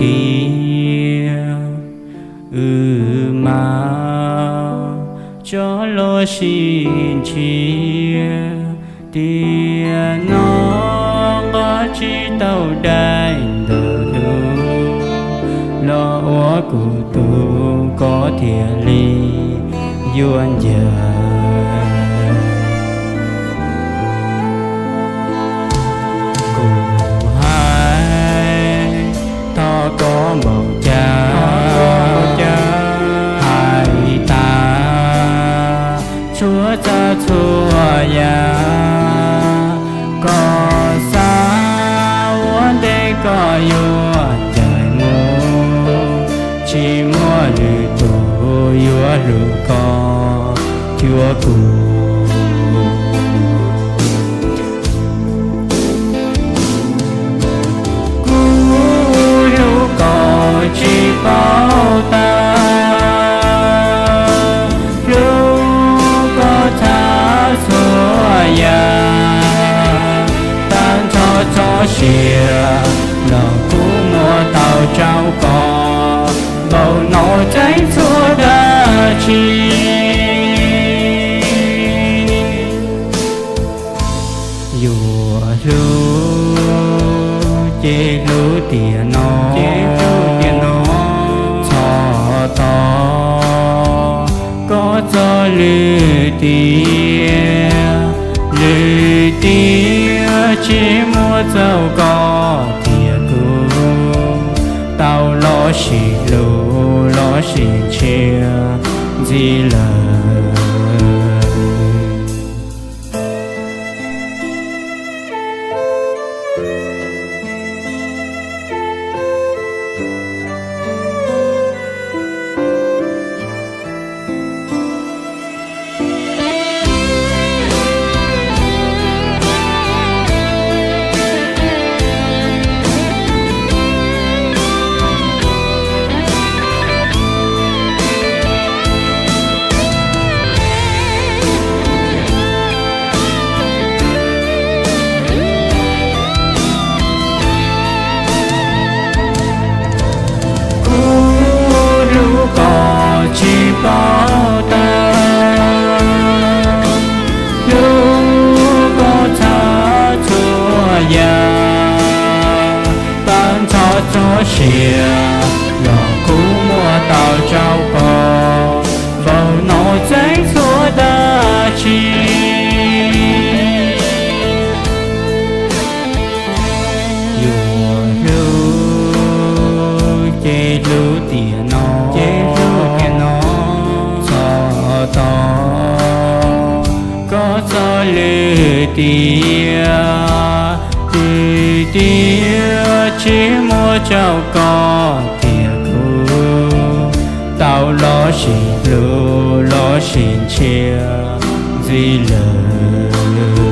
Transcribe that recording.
tiag, wb mam tso los sib ntsib. Tiam no nqa tsis tau daim ntawv hlub los ua kuv tug, koj thiaj li yuav ncaim. Kuv hais thov koj npaum cas, hais tas txhua tsav txhua yam, koj xav ua ntej koj yuav ncaim mus, tsis muaj lwm tus yuav hlub koj cuag kuv. Kuv hlub koj tsis paub tag, hlub koj txhua txhua yam, tag nrho txoj sia los kuv muab tau rau koj, npaum no txeeb txhua dab tsi. Yuav hlub ces hlub tiam no, txhob tos koj txog lwm tiam, lwm tiam tsis muaj txaus koj thiab kuv tau los sib hlub los sib ntshiab ntxiv lawm. Kuv hlub koj tsis paub tag, hlub koj txhua txhua yam, tag nrho txoj sia los kuv muab tau rau koj, npaum no txeeb txhua dab tsi. Yuav hlub ces hlub tiam no, txhob tos koj txog lwm tiam, lwm tiam tsis muaj rau koj thiab kuv tau los sib hlub los sib ntshiab ntxiv lawm.